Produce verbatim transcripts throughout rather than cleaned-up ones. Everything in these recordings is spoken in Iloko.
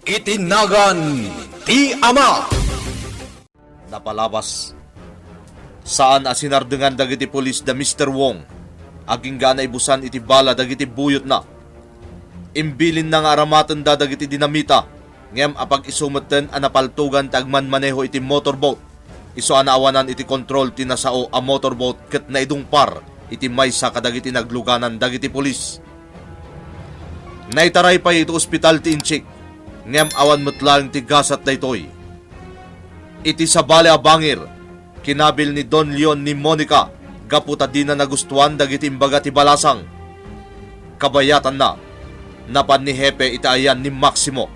Iti nagan ti Ama. Napalabas. Saan a sinardengan dagiti pulis da Mister Wong. Agingga a naibusan iti bala dagiti buyotna. Imbilinna nga aramatenda dagiti dinamita, ngem apag-isu metten a napaltogan ti agmanmaneho iti motorboat. Isu a naawanan iti kontrol ti nasao a motorboat ket naidungpar iti maysa kadagiti nagluganan dagiti pulis. Naitaray pay iti ospital ti Inchik, ngem awan met laeng ti gasat daytoy. Iti sabali a bangir, kinabil ni Don Leon ni Monica gapu ta dina nagustuan dagiti imbaga ti balasang. Kabayatanna, napan ni Hepe iti ayan ni Maximo.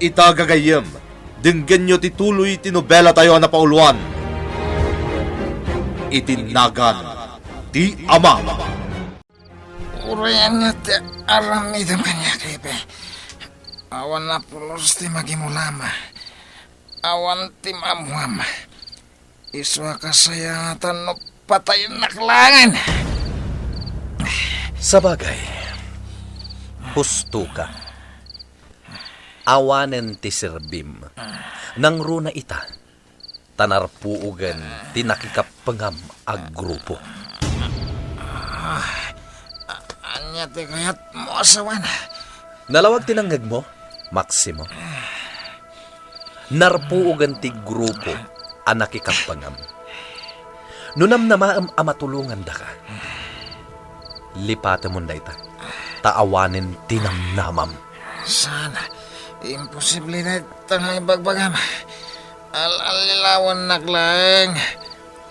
Ita, gagayyem, denggenyo ti tuloy ti nobelatayo a napauluan, Iti Nagan ti Ama. Uray ania ti aramidem kaniak, Hepe. Awan a pulos ti magimulama. Awan ti maammuam. Isu a kasayatan no patayennak laengen. Sabagay, husto ka. Awanen ti serbim. Nangruna ita, ta narpuogen ti nakikappengam a grupo. Ah, a-, ania ti kayatmo a sawen? Nalawag ti nangngegmo, Maximo. Narpuogen ti grupo a nakikappengam. No namnamaem a matulongandaka, lipatemon dayta, ta awanen ti namnamam. Saan, imposible dayta nga ibagbagam. Al-allilawennak laeng.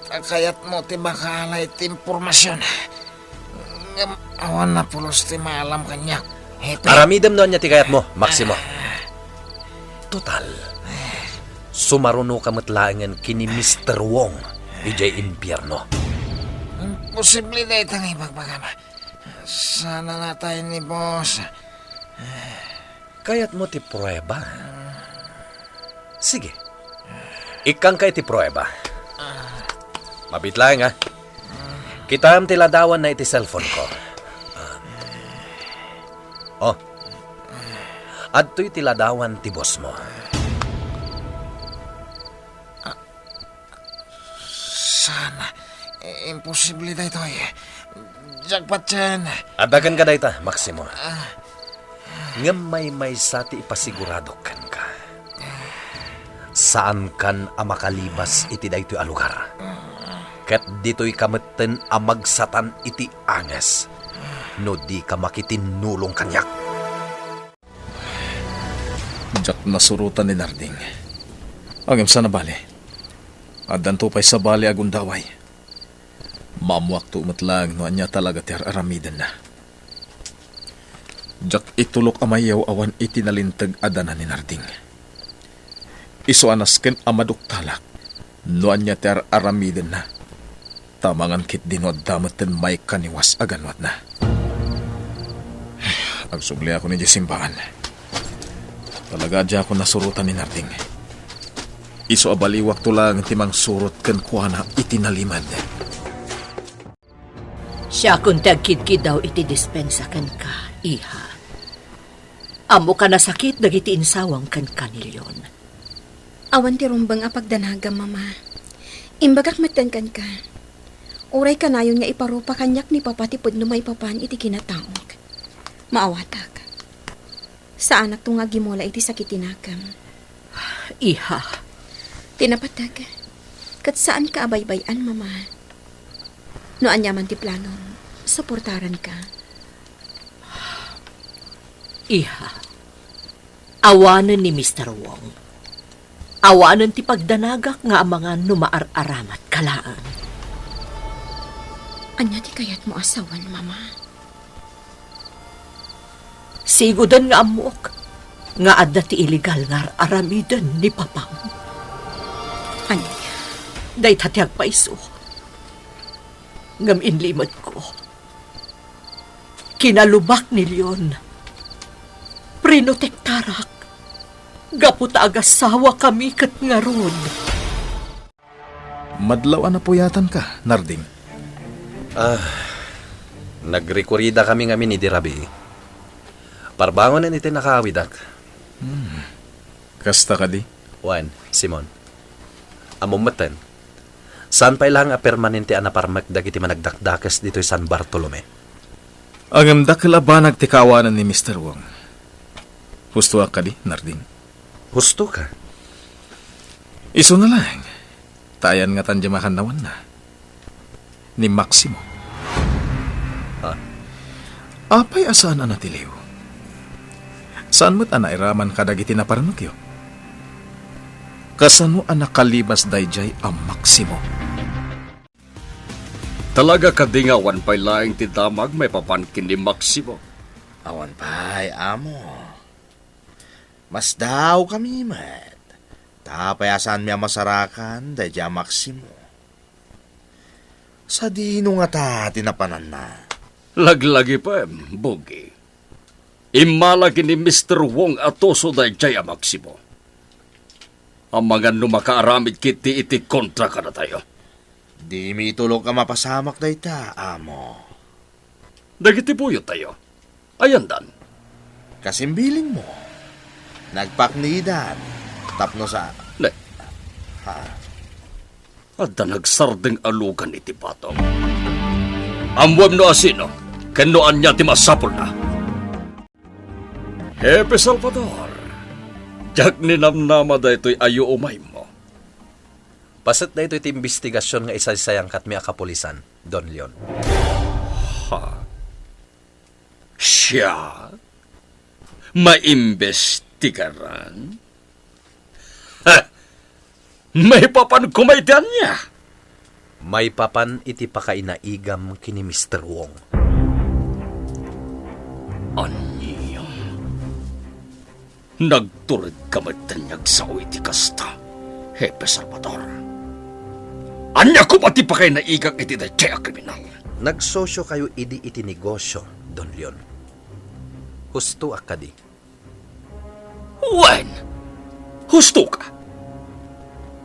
Ta kayatmo ti makaala iti impormasion. Ngem awan a pulos ti maalam kaniak, Hepe. Aramidem no ania ti kayatmo, Maximo. Ah. Total, sumarunoka met laengen ken ni Mister Wong idiay impierno. Imposible dayta nga ibagbagam. Saan a natay ni boss. Kayatmo ti prueba? Sige. Ikkanka iti prueba. Mabiit laeng, ha? Kitaem ti ladawanna iti cellphone-ko. Oh. Adtoy ti ladawan ti boss-mo. Saan? I-, imposible daytoy. Diak patien. Adda kenka dayta, Maximo. Ah. Ngem maymaysa ti ipasiguradok kenka. Saankan a makalibas iti daytoy a lugar. Ket ditoyka metten a magsatan iti anges no dika makitinnulong kaniak. Diak nasurotan ni Narding. Ngem saan a bale. Addanto pay sabali a gundaway. Maammuakto met laeng no ania talaga ti ar-aramidenna. Diak itulok a mayawyaw awan iti nalinteg a dana ni Narding. Isu a nasken a maduktalak no ania ti ar-aramidenna. Ta mangan ketdi no adda metten maikaniwas a ganwatna. Agsubliakon idiay simbaan. Talaga a diakon nasurotan ni Narding. Isu a baliwakto laeng ti mangsurot kenkuana iti nalimed. Siakon ti agkidkidaw iti dispensa kenka, iha. Ammok a nasakit dagiti insawang kenka ni Leon. Awan ti rumbeng a pagdanagam, Mama. Imbagak metten kenka. Uray kanayon nga iparupa kaniak ni Papa ti pudno maipapan iti kinataok. Maawatak. Saanakto nga agimula iti sakit ti nakem. Iha. Ti napateg, ket saanka a baybay-an, Mama. No aniaman ti planom, suportaranka. Iha, awanen ni Mister Wong. Awanen ti pagdanagak nga amangan no maar-aramatka laeng. Ania ti kayatmo a sawen, Mama? Sigoden nga ammok nga adda ti illegal nga ar-aramiden ni Papam. Ania? Dayta ti agpayso. Ngem inlimedko. Kinalubak ni Leon. Prinotektarak. Gapu ta agasawakami ket ngarud. Madlaw a napuyatanka, Narding. Ah, nagrekurida kami ngamin idi rabii. Parbangonen iti nakaawidak. Hmm. Kasta kadi? Wen, Simon. Ammom metten, saan pay laeng a permanente a naparmek dagiti managdakdakes ditoy San Bartolome. Ngem dakkel a banag ti kaawanan ni Mister Wong. Hustoak kadi, Nardin? Hustoka. Isuna laeng, ta ayan ngatan diay makannawanna. Ni Maximo. Ha? Apay a saan a natiliw? Saan met a nairaman kadagiti naparmekyo? Kasano a nakalibas daydiay a Maximo? Talaga kadi nga awan pay laeng ti damag maipapan ken ni Maximo? Awan pay, amo. Masdaawkami met. Ta apay a saanmi a masarakan daydiay a Maximo? Sadino ngata ti napananna? Laglagipem, Bugi. Immala ken ni Mister Wong a tuso daydiay a Maximo. Amangan no makaaramid ketdi iti kontra kadatayo. Dimi itulok a mapasamak dayta, amo. Dagiti buyottayo, ayandan? Kasimbilingmo, nagpaknidan tapno sa... Ne. Ha? Adda nagsardeng a lugan iti batok. Ammoem no asino ken no ania ti masapulna. Hepe Salvador, diak ninamnama daytoy a yuumaymo. Paset daytoy ti imbestigasion nga isaysayankatmi a kapulisan, Don Leon. Ha? Siak? Maimbestigaran? Ha! Maipapan koma iti ania? Maipapan iti pakainaigam ken ni Mister Wong. Ania? Nagturedka met ti agsao iti kasta, Hepe Salvador. Ania koma ti pakainaigak iti daydiay a kriminal? Nagsosiokayo idi iti negosio, Don Leon. Hustoak kadi? Wen, hustoka.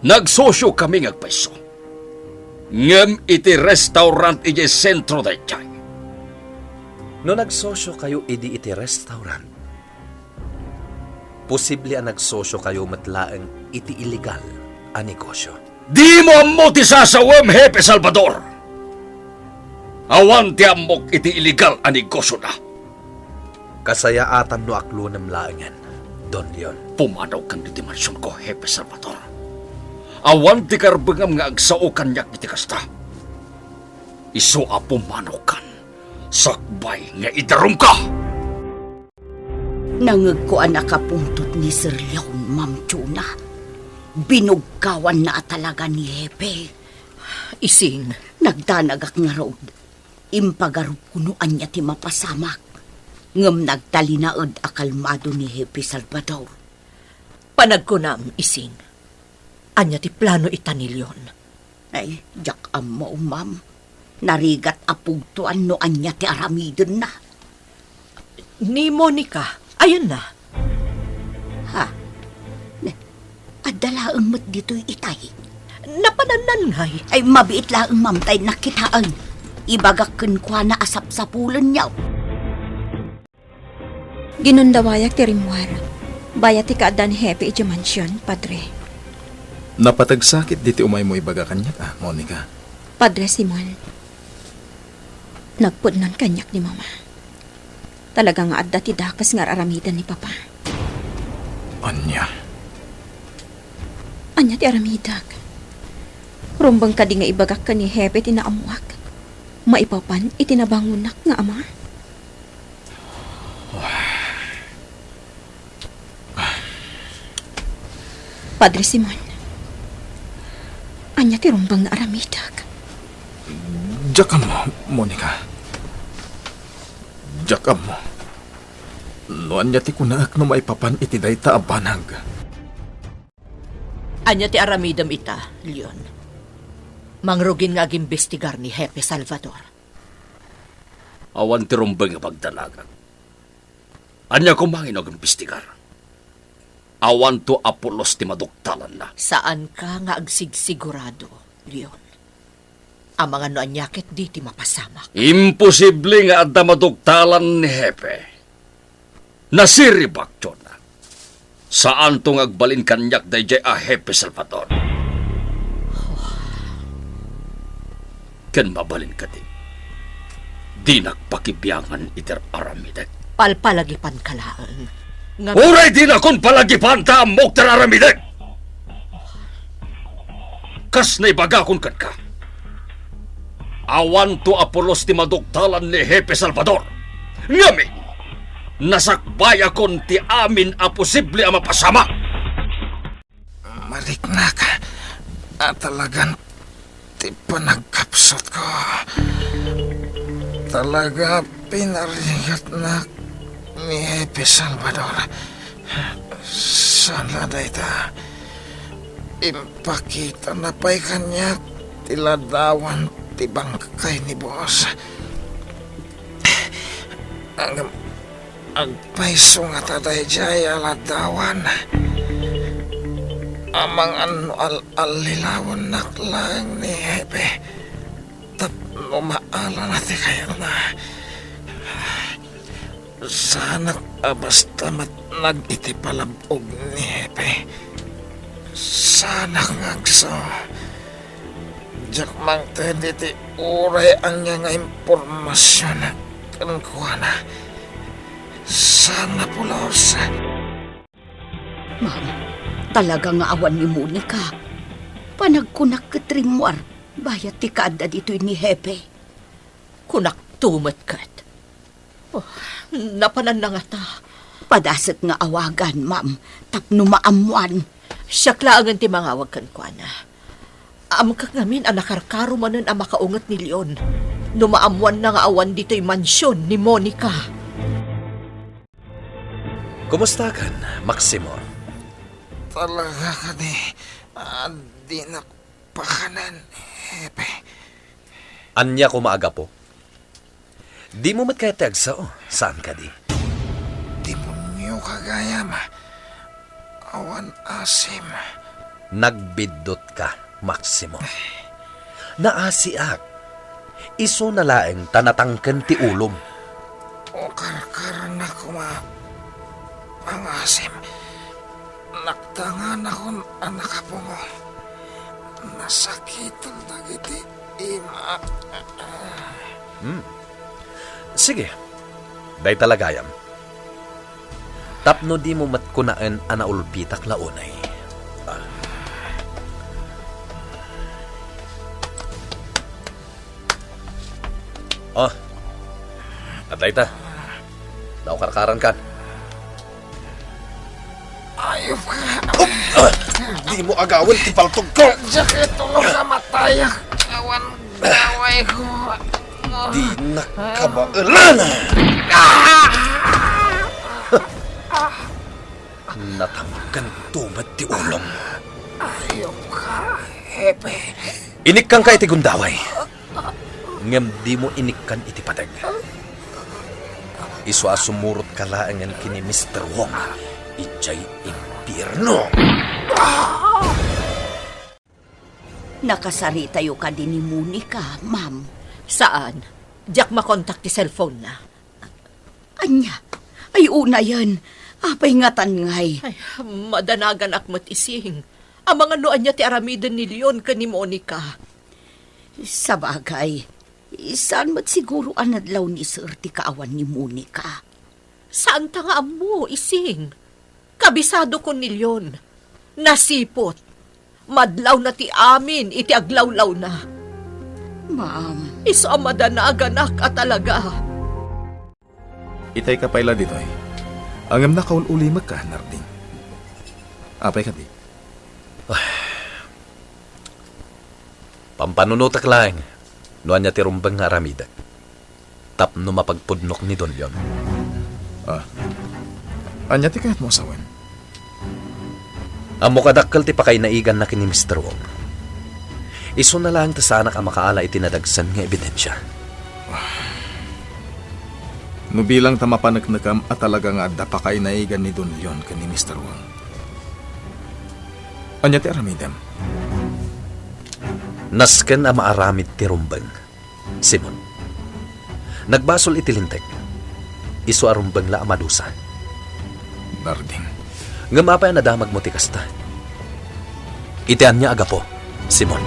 Nagsosiokami nga agpayso. Ngem iti restaurant idiay sentro daydiay. No nagsosiokayo idi iti restaurant, posible a nagsosiokayo met laeng iti illegal a negosio. Dimo ammo ti sasawem, Hepe Salvador. Awan ti ammok iti illegal a negosiona. Kasayaatan no aklonem laengen, Don Leon. Pumanawkan ditoy mansionko, Hepe Salvador. Awan ti karbengam nga agsao kaniak iti kasta. Isu a pumanawkan, sakbay nga idarumka. Nangegko a nakapungtot ni Sir Leon, Ma'am Chona. Binugkawanna a talaga ni Hepe. Ising. Nagdanagak ngarud. Impagarupko no ania ti mapasamak. Ngem nagtalinaed a kalmado ni Hepe Salvador. Panagkunam, Ising. Ania ti plano ita ni Leon? Ay, diak ammo, ma'am. Narigat a pugtoan no ania ti aramidenna. Ni Monica, ayanna? Ha? Ne, adda laeng met ditoy itay. Napanannan ngay? Ay, mabiit laeng, ma'am, tay nakitaen. Ibagak kenkuana a sapsapulenyo. Ginundawayak ti rimmuar. Bayat ti kaadda ni Hepe idiay mansion, Padre. Napateg sakit diti umaymo ibaga kaniak, a, Monica. Padre Simon, nagpudnon kaniak ni Mama. Talaga nga adda ti dakes nga ar-aramiden ni Papa. Ania? Ania ti aramidek? Rumbeng kadi nga ibagak ken ni Hepe ti naammoak maipapan iti nabangonak nga ama? Padre Simon, ania ti rumbeng nga aramidek? Diak ammo, Monica. Diak ammo no ania ti kunaek no maipapan iti dayta a banag. Ania ti aramidem ita, Leon? Mangrugin nga agimbestigar ni Hepe Salvador. Awan ti rumbeng nga pagdanagak. Ania koma nga no agimbestigar? Awanto a pulos ti maduktalanna. Saanka nga agsigsigurado, Leon. Amangan no ania ketdi ti mapasamak. Imposible nga adda maduktalan ni Hepe. Nasiribak, Chona. Saanto nga agbalin kaniak daydiay a Hepe Salvador. Ken mabalin kadi, dinak pakibiangan iti aramidek. Palpalagipanka laeng. Nga Uray dinakon palagipan ta ammok ti aramidek! Kas naibagakon kenka, awanto a pulos ti maduktalan ni Hepe Salvador. Ngamin, nasakbayakon ti amin a posible a mapasamak. Mariknak a talagan ti panagkapsutko. Talaga pinarigatnak ni Hepe Salvador. Saan la dayta? Impakitana pay kaniak ti ladawan ti bangkay ni Boss. Ngem agpayso ngata daydiay a ladawan? Amangan no al-allilawennak laeng ni Hepe tapno maalana ti kayatna. Saanak a basta matnag iti palab-og ni Hepe. Saanak nga agso. Diak mangted iti uray ania nga impormasion kenkuana. Saan a pulos. Ma'am, talaga nga awan ni Monica. Panagkunak ket rimmuar, bayat ti kaadda ditoy ni Hepe. Kunakto met ket. Oh, napananna ngata. Padasek nga awagan, ma'am, tapno maammuan. Siak laengen ti mangawag kenkuana. Ammok ngamin a nakarkaro manen a makaunget ni Leon no maammuanna nga awan ditoy mansion ni Monica. Kumustakan, Maximo? Talaga kadi, ah, dinak pakanen, Hepe. Ania koma a gapu? Dimo met kayat ti agsao, saan kadi? Demonioka gayam. Awan asim. Nagbiddutka, Maximo. Naasiak. Isuna laeng ta natangken ti ulom. O karkarna koma pangasim. Naktanganakon a nakapungo. Nasakitan dagiti ima. Hmm. Sige. Dayta la gayam. Tapno dimo met kunaen a naulpitak la unay. Ah. Oh. Adda ita. Naukarkarankan. Ayop ka. Oh! Ah! Dimo agawen ti paltogko. Diak itulog a matayak. Awan gawayko. Dinak kabaelan. Natangkento met ti ulom. Ayop ka, Hepe. Inikkanka iti gundaway. Ngem dimo inikkan iti pateg. Isu a sumurotka laengen ken ni Mister Wong idiay impierno. Nakasaritayo kadi ni Monica, ma'am? Saan. Diak makontak ti cellphone-na. Ania? Ay, unayen. Apay ngatan ngay? Ay, madanaganak met, Ising. Amangan no ania ti aramiden ni Leon ken ni Monica. Sabagay, saan met siguro a nadlaw ni Sir ti kaawan ni Monica? Saanta nga ammo, Ising. Kabisadokon ni Leon. Nasiput. Madlawna ti amin iti aglawlawna. Ma'am. Isu a madanaganak a talaga. Itayka pay la ditoy. Ngem nakaul-ulimekka, Narding. Apay kadi? Pampanunotek laeng no ania ti rumbeng nga aramidek tapno mapagpudnok ni Don Leon. Ah. Ania ti kayatmo a sawen? Ammok a dakkel ti pakainaiganna ken ni Mister Wong. Isuna laeng ta saanak a makaala iti nadagsen nga ebidensia. No bilang ta mapaneknekem a talaga nga adda pakainaigan ni Don Leon ken ni Mister Wong, ania ti aramidem? Nasken a maaramid ti rumbeng, Simon. Nagbasol iti Linteg. Isu a rumbeng la a madusa. Narding. Ngem apay a nadamagmo ti kasta? Iti ania a gapu, Simon?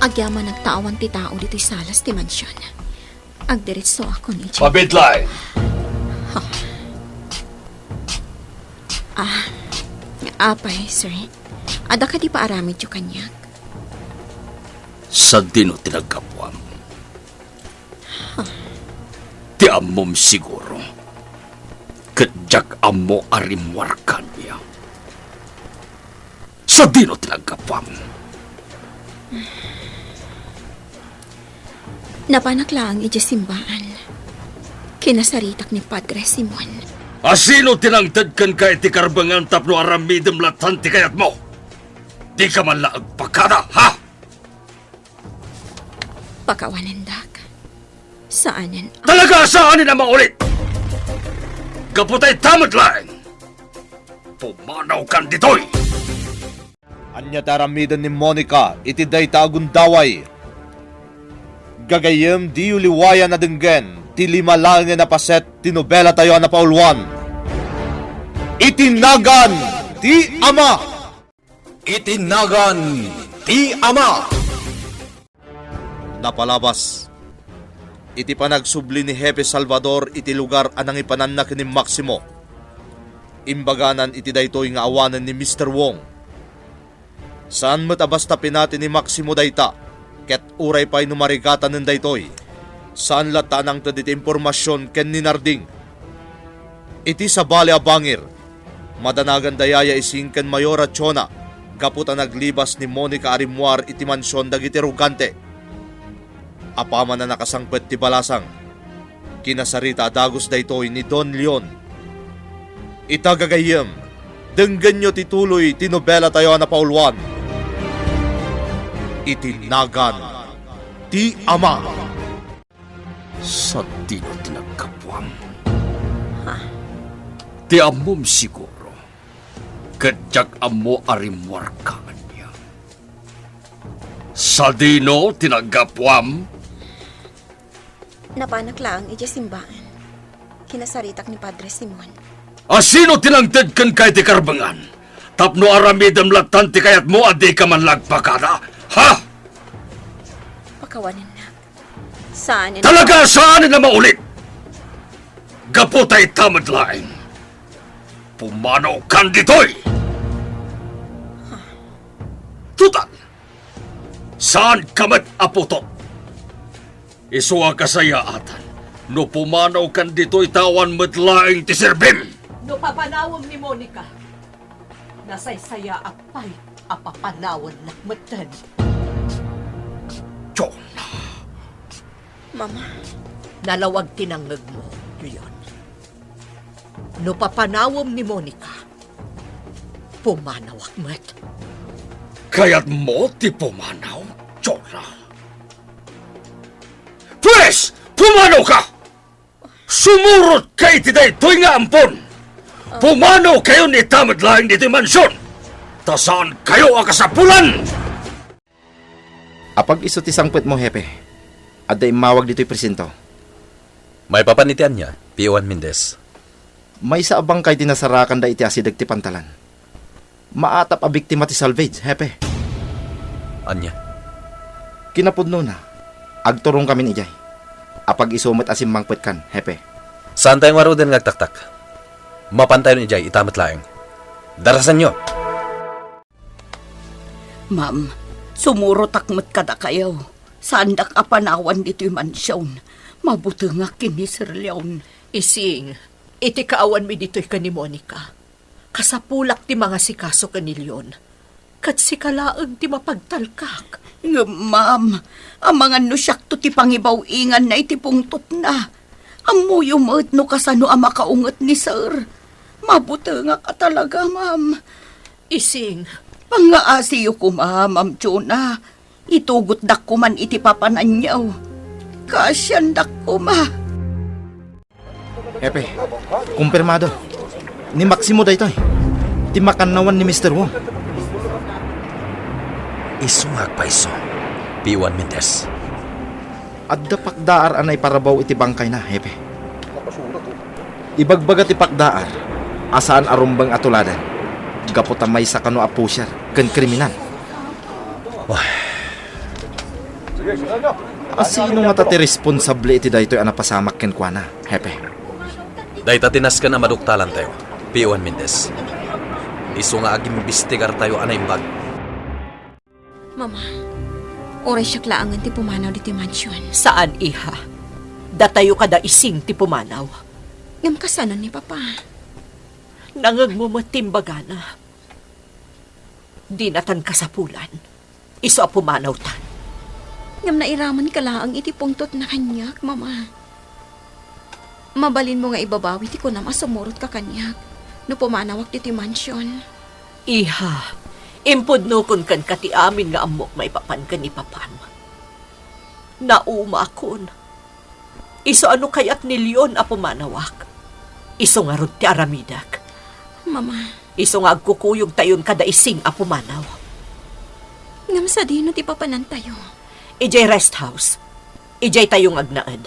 Agyamanak ta awan ti tao ditoy salas ti mansion. Agdiretsoakon idiay. Pabidlay! Ah, apay, sir. Adda kadi paaramidyo kaniak? Sadino ti naggapuam? Ti ammom siguro. Ket diak ammo a rimmuar kaniak. Sadino ti naggapuam? Napanak laeng idiay simbaan. Kinasaritak ni Padre Simon. A sino ti nangted kenka iti karbengan tapno aramidem latta ti kayatmo? Dika man la agpakada, ha? Pakawanendak. Saanen a... Talaga saanen a maulit! Gapu ta ita met laeng, pumanawkan ditoy! Ania ti aramiden ni Monica iti dayta a gundaway? Gagayyem, diyo liwayan a denggen ti lima laengen a paset ti nobelatayo a napauluan, Iti Nagan ti Ama. Iti Nagan ti Ama. Napalabas, iti panagsubli ni Hepe Salvador iti lugar a nangipananna ken ni Maximo, imbaganan iti daytoy nga awanen ni Mister Wong. Saan met a basta pinati ni Maximo dayta, ket uray pay no marigatanen daytoy, saan latta a nangted iti impormasion ken ni Narding. Iti sabali a bangir, madanagan da Yaya Ising ken Mayora Chona gapu ta naglibas ni Monica a rimmuar iti mansion dagiti rugante. Apaman a nakasangpet ti balasang, kinasarita a dagus daytoy ni Don Leon. Ita gagayyem, denggenyo ti tuloy ti nobelatayo a napauluan, Iti Nagan ti Ama. Sadino ti naggapuam? Ha? Ti ammom siguro, ket diak ammo a rimmuarka ania. Sadino ti naggapuam? Napanak laeng idiay simbaan. Kinasaritak ni Padre Simon. A sino ti nangted kenka iti karbengan? Tapno aramidem lattan ti kayatmo a dika man la agpakada, ha? Pakawanennak. Saanen... Talaga saanen a maulit! Gapu ta ita met laeng, pumanawkan ditoy! Total, saanka met a putot. Isu a kasayaatan no pumanawkan ditoy ta awan met laeng ti serbim. No papanawem ni Monica, nasaysayaak pay a papanawennak metten. Jonah. Mama. Nalawag ti nangngegmo, Leon. No papanawem ni Monica, pumanawak met. Kayatmo ti pumanaw, Jonah? Pwes, pumanawka! Sumurotka iti daytoy nga ampon! Pumanawkayon ita met laeng ditoy mansion! Ta saankayo a kasapulan! Apag-isu ti sangpetmo, Hepe. Adda immawag ditoy presinto. Maipapan iti ania, P O one Mendez? Maysa a bangkay ti nasarakanda iti asideg ti pantalan. Maatap a biktima ti salvage, Hepe. Ania? Kinapudnona, agturongkamin idiay. Apag-isu met a simmangpetkan, Hepe. Saantayo ngaruden nga agtaktak. Mapantayon idiay ita met laeng. Darasanyo! Ma'am, sumurotak met kadakayo. Saandak a panawan ditoy mansion. Mabutengak ken ni Sir Leon. Ising, iti kaawanmi ditoy ken ni Monica, kasapulak ti mangasikaso ken ni Leon. Ket sika laeng ti mapagtalkak. Ngem, ma'am, amangan no siakto ti pangibaw-inganna iti pungtotna. Ammoyo met no kasano a makaunget ni Sir. Mabutengak a talaga, ma'am. Ising. Pangngaasiyo koma, Ma'am Jonah. Itugotdak koman iti papananyo. Kaasiandak koma. Hepe, kumpirmado. Ni Maximo daytoy. Ti makannawan ni Mister Wong. Isu nga agpayso, P one Mendez. Adda pakdaar a naiparabaw iti bangkayna, Hepe. Ibagbaga ti pakdaar, a saan a rumbeng a tuladen, gapu ta maysa kano a pusher ken kriminal. Wah. A sino ngata ti responsable iti daytoy a napasamak kenkuana, Hepe? Dayta ti nasken a maduktalantayo, P O N Mendez. Isu nga agimbistigartayo a naimbag. Mama, uray siak laengen ti pumanaw ditoy mansion. Saan, iha. Datayo kada ising ti pumanaw. Ngem kasano ni Papa? Nangngegmo met ti imbagana. Dinatan kasapulan. Isu a pumanawtan. Ngem nairamenka laeng iti pungtotna kaniak, Mama. Mabalinmo nga ibabawi ti kunam a sumurotka kaniak no pumanawak ditoy mansion. Iha, impudnokon kenka ti amin nga ammok maipapan ken ni Papam. Naumakon. Isu a no kayat ni Leon a pumanawak, isu ngarud ti aramidek. Mama. Isu nga agkukuyogtayon kada ising a pumanaw. Ngem sadino ti papanantayo? Idiay rest house. Idiaytayo nga agnaed.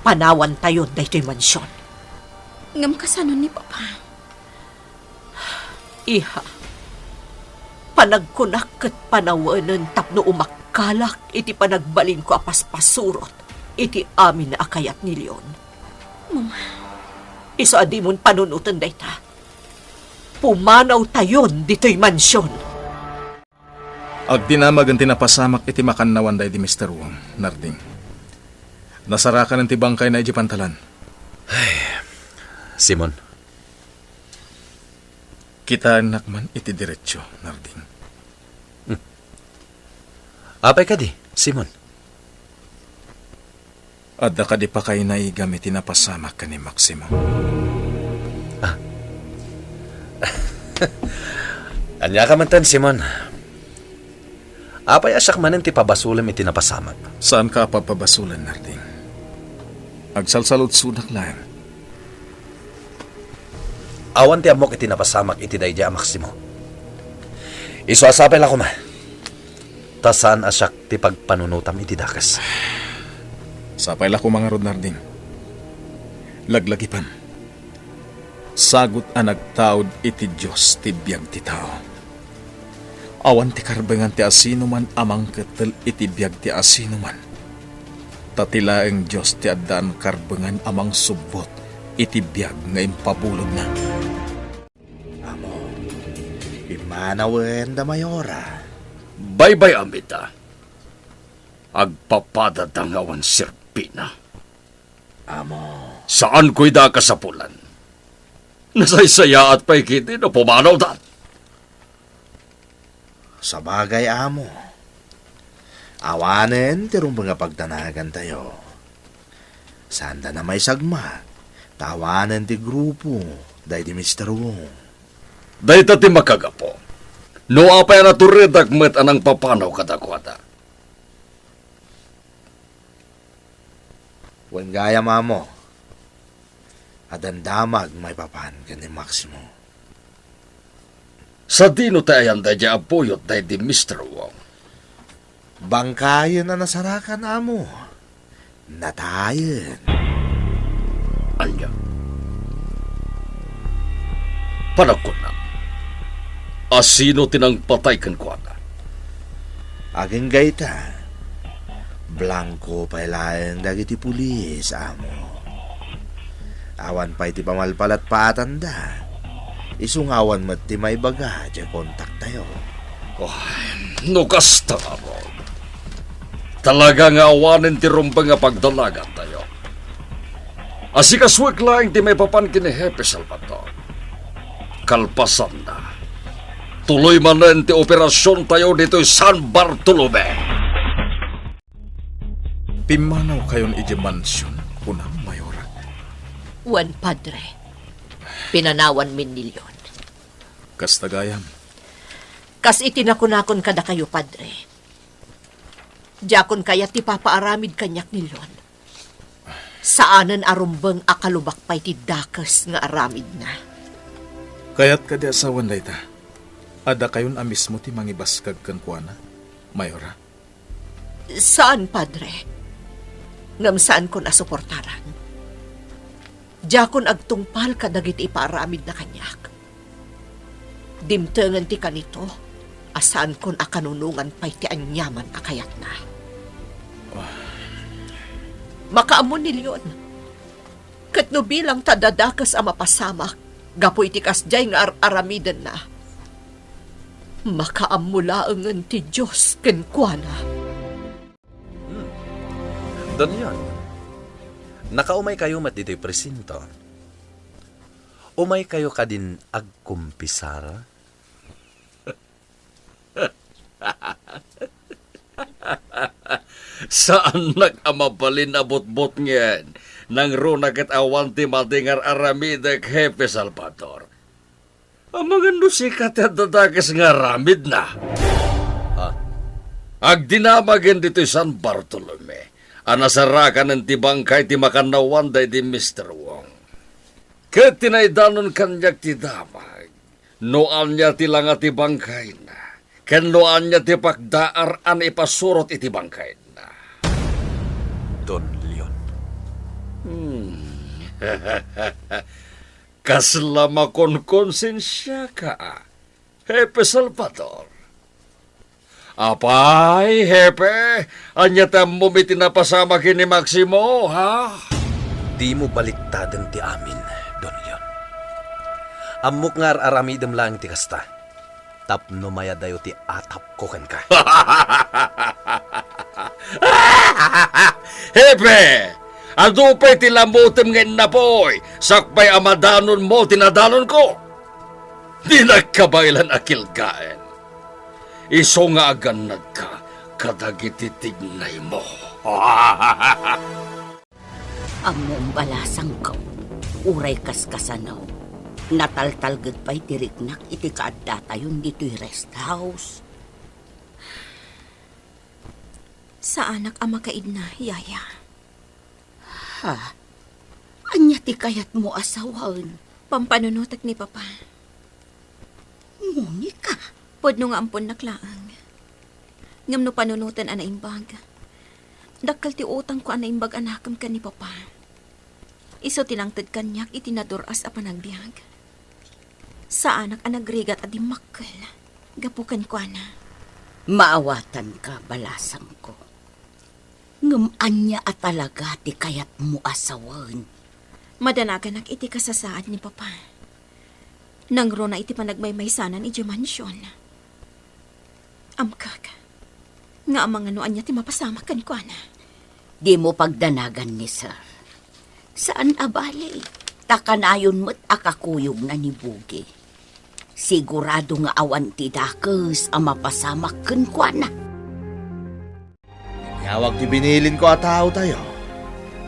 Panawantayo daytoy mansion. Ngem kasano ni Papa? Iha, panagkunak ket panawenen tapno umakkalak iti panagbalinko a paspasurot iti amin a kayat ni Leon. Mama. Isu a dimon panunoten dayta. Pumanawtayon ditoy mansion. Agdinamag ti napasamak iti makannawan daydi Mister Wong, Narding. Nasarakan ti bangkayna idiay pantalan. Ay, Simon. Kitaennak man iti diretsyo, Narding. Hmm. Apay kadi, Simon? Adda kadi pakay naigam iti napasamak ken ni Maximo? Ah. Ania ka man ten, Simon? Apay a siak manen ti pabasolem iti napasamak? Saanka a pagpabasolen, Narding. Agsalsaludsodak laeng. Awan ti ammok iti napasamak iti daydiay a Maximo. Isu a sapay la koma. Ta saan a siak ti pagpanunotam iti dakes. Sapay la koma ngarud, Narding. Laglagipan. Sagut a nagtaud iti Dios ti biag ti tao. Awan ti karbengan ti asinoman a mangkettel iti biag ti asinoman. Ta ti laeng Dios ti addaan karbengan a mangsubbot iti biag nga impabulodna. Amo, pimmanawen da Mayora. Baybay-am ita. Agpapadada nga awan serbina. Amo. Saanko ida a kasapulan. Nasaysayaat pay ketdi no pumanawdan. Sabagay, Amo. Awanen ti rumbeng a pagdanagantayo. Saanda a maisagmak, ta awanen ti grupo daydi Mister Wong. Dayta ti makagapu. No apay a naturedak met a nangpapanaw kadakuada. Wen gayam, Amo, a dandamag maipapan ken ni Maximo. Sadino ti ayan daydiay a buyot daydi Mister Wong? Bangkayen a nasarakan, Amo. Natayen. Ania? Panagkunam, a sino ti nangpatay kenkuana? Agingga ita, blangko pay laeng dagiti pulis, Amo. Awan pay ti pamalpalatpalatanda. Isu nga awan met ti maibaga diay kontaktayo. Oh, no kasta ngarud, talaga nga awanen ti rumbeng a pagdanagantayo. Asikasuek laeng ti maipapan ken ni Hepe Salvador. Kalpasanna, tuloy manen ti operasiontayo ditoy San Bartolome. Pimmanawkayon idiay mansion, kunam, Mayora? Wen, Padre. Pinanawanmin ni Leon. Kasta gayam. Kas iti nakunakon kadakayo, Padre, diakon kayat ti papaaramid kaniak ni Leon. Saanen a rumbeng a kalubak pay ti dakes nga aramidna. Kayat kadi a sawen dayta? Adda kayon a mismo ti mangibaskag kenkuana, Mayora? Saan, Padre. Ngem saankon a suportaran. Diakon agtungpal kadagiti ipaaramidna kaniak. Dimtengen ti kanito a saankon a kanunongan pay ti aniaman a kayatna. Makaammo ni Leon, ket no bilang ta dadakes a mapasamak gapu iti kasdiay nga ar-aramidenna, makaammo laengen ti Dios kenkuana. Hmm. Don Leon, nakaumaykayo met ditoy presinto. Umaykayo kadin agkumpisar? Saannak a mabalin a butbutngen, nangruna ket awan ti madi nga ar-aramidek, Hepe Salvador. Amangan no sika ti addadakes nga aramidna. Ah. Agdinamagen ditoy San Bartolome a nasarakanen ti bangkay ti makannawan daydi Mister Wong. Ket tinaydanon kaniak ti damag no ania ti langa ti bangkayna, ken no ania ti pakdaar a naipasurot iti bangkayna. Don Leon. Hmm. Kasla makonkonsensiaka, a, Hepe Salvador. Apay, Hepe, ania ti ammom iti napasamak ken ni Maximo, ha? Dimo baliktaden ti amin, Don Leon. Ammok nga ar-aramidem laeng ti kasta. Tapno mayadayo ti atapko kenka. Hepe! Adu pay ti lamutem nga innapuy, sakbay a madanonmo ti nadanonko. Dinak kabaelan a kilgaen. Isu nga agannadka kadagiti tignaymo. Ammom, balasangko, uray kaskasano, nataltalged pay ti riknak iti kaaddatayon ditoy rest house. Saanak a makaidna, Yaya. Ha? Ania ti kayatmo a sawen? Pampanunotek ni Papa. Monica? Pudno nga amponnak laeng. Ngem no panunoten a naimbag, dakkel ti utangko a naimbag a nakem ken ni Papa. Isu ti nangted kaniak iti nadur-as a panagbiag. Saanak a nagrigat a dimmakkel gapu kenkuana. Maawatanka, balasangko. Ngem ania a talaga ti kayatmo a sawen? Madanaganak iti kasasaad ni Papa. Nangruna iti panagmaymaysanan idiay mansion. Amkak, nga amangan no ania ti mapasamak kenkuana. Dimo pagdanagan ni Sir. Saan a bale, ta kanayon met a kakuyogna ni Bugi. Sigurado nga awan ti dakes a mapasamak kenkuana. Inyawag ti binilinko a taotayo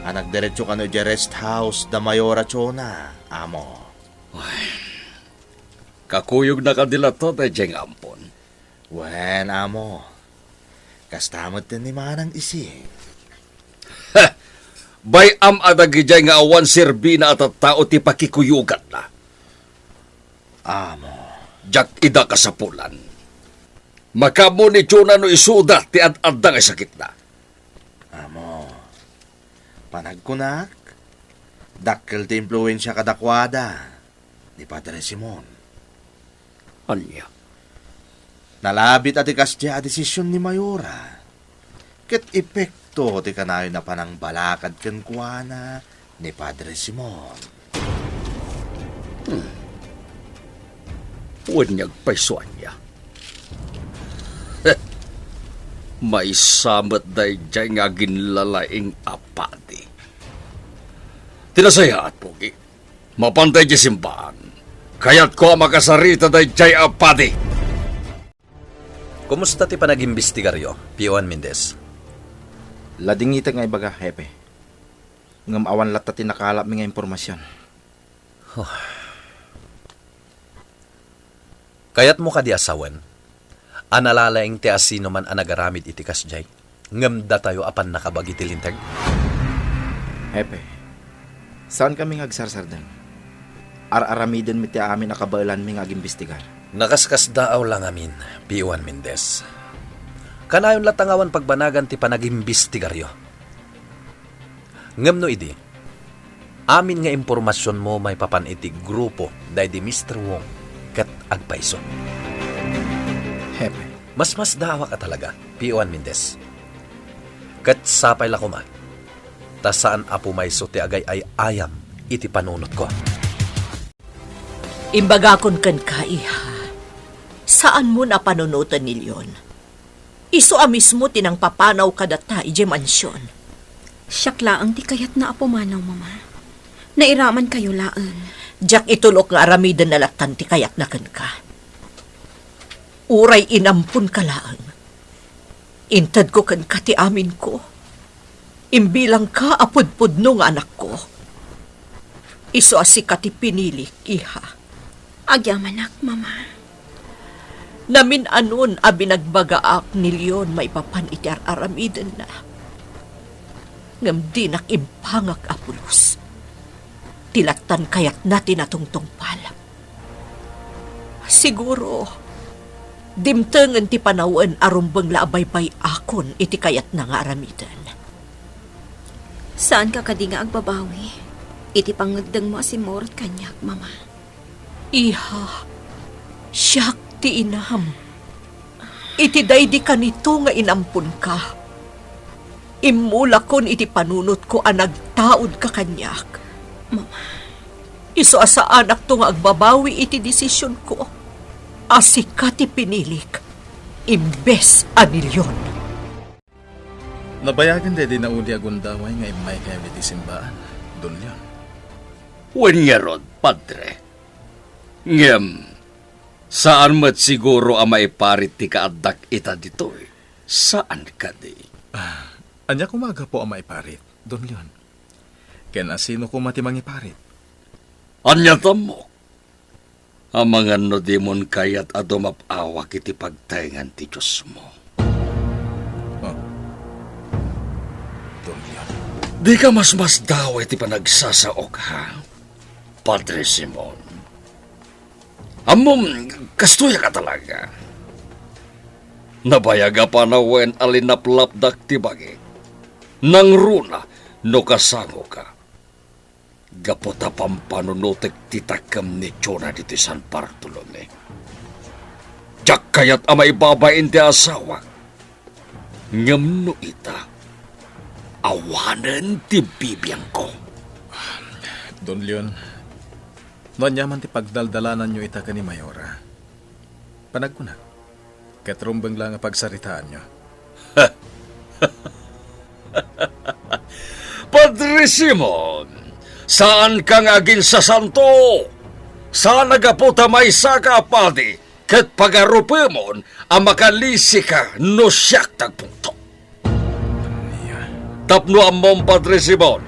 a nagdiretso kano idiay rest house da Mayora Chona, amo. Ay, kakuyogna kadi latta daydiay nga ampon? Wen, amo. Kasta met ken ni Manang Ising. Bay-am a dagidiay nga awan serbina a tattao ti pakikuyogatna. Amo. Diak ida kasapulan. Makaammo ni Chona no isuda ti ad-adda nga sakitna. Amo. Panagkunak, dakkel ti impluensia kadakuada ni Padre Simon. Ania? Nalabit a ti kasdiay a desision ni Mayora ket epekto ti kanayon a panangbalakad kenkuana ni Padre Simon. Hmm. Wen ni agpayso ania? Maysa met daydiay nga aginlalaing a padi. Ti nasayaat, Pogi. Mapantay diay simbaan. Kayatko a makasarita daydiay a padi. Kumusta ti panagimbestigaryo, Pioan Mendez? Ladingitek nga ibaga, Hepe. Ngem awan latta ti nakalapmi nga impormasion. Kayatmo kadi a sawen a nalalaing ti asinoman a nagaramid iti kasdiay, ngem datayo a pannakabagi ti linteg? Hepe, saankami nga agsarsardeng. Ar-aramidenmi ti amin a kabaelanmi nga agimbestigar. Nakaskasdaaw la ngamin, Pioan Mendez. Kanayon latta nga awan pagbanagan ti panagimbestigaryo. Ngem no idi, Amin nga impormasionmo maipapan iti grupo daydi Mister Wong ket agpayso. Hepe. Masmasdaawaak a talaga, P O N Mendez. Ket sapay la koma, ta saan a pumayso ti agay-ay-ayam iti panunotko. Imbagakon kenka, iha, saanmon a panunoten ni Leon. Isu a mismo ti nangpapanaw kadata idiay mansion. Siak laeng ti kayatna a pumanaw, Mama. Nairamankayo laeng. Diak itulok nga aramidenna lattan ti kayatna kenka. Uray inamponka laeng. Intedko kenka ti aminko. Imbilangka a pudpudno nga anakko. Isu a sika ti pinilik, iha. Agyamanak, Mama. Namin-anon a binagbagaak ni Leon maipapan iti ar-aramidenna. Ngem dinak impangak a pulos. Ti lattan kayatna ti natungtungpal. Siguro, dimtengen ti panawen a rumbeng la a baybay-akon iti kayatna nga aramiden. Saanka kadi nga agbabawi iti pangngeddengmo a simmurot kaniak, Mama? Iha, siak ti inam. Iti daydi kanito nga inamponka, immulakon iti panunotko a nagtaudka kaniak. Mama. Isu a saanakto nga agbabawi iti desisionko a sika ti pinilik imbes a ni Leon. Nabayagen daydi naudi a gundaway nga immaykayo iti simbaan, Don Leon. Wen ngarud, Padre. Ngem, saan met siguro a maiparit ti kaaddak ita ditoy. Saan kadi? Ah, ania koma a gapu a maiparit, Don Leon? Ken a sino koma ti mangiparit? Ania tammo? Amangan no dimon kayat a dumap-awak iti pagtaengan ti Diosmo. Ah. Don Leon. Dika masmasdaaw iti panagsasaok, ha? Padre Simon. Ammom, kastoyak a talaga. Nabayag a panawen a linaplapdak ti bagik. Nangruna no kasangoka. Gapu ta pampanunotek ti takkem ni Jonah ditoy San Bartolome. Diak kayat a maibabain ti asawak. Ngem no ita, awanen ti bibiangko. Don Leon, no aniaman ti pagdaldalananyo ita ken ni Mayora, panagkunak, ket rumbeng la nga pagsaritaanyo. Padre Simon, saanka nga aginsasanto. Saan a gapu ta maysaka a padi ket pagarupemon a makalisika no siak ti agpungto. Tapno ammom, Padre Simon,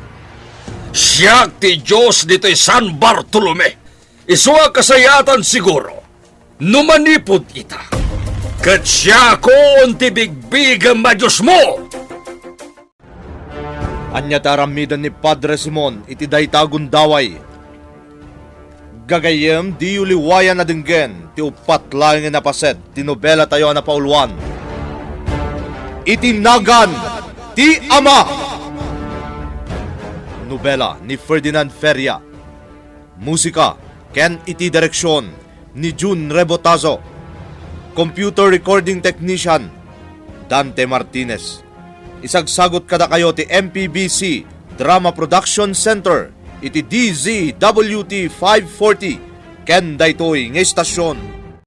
siak ti Dios ditoy San Bartolome. Isu a kasayaatan siguro no manipud ita. Ket siakon ti bigbigem a Diosmo. Ania ti aramiden ni Padre Simon iti dayta a gundaway? Gagayyem, diyo liwayan a denggen ti uppat laengen a paset ti nobelatayo a napauluan, Iti Nagan ti Ama. Nobela ni Ferdinand Feria. Musika ken iti direksion ni Jun Rebotazo. Computer recording technician, Dante Martinez. Isagsagut kadakayo ti M P B C Drama Production Center iti D Z W T five forty ken daytoy nga istasion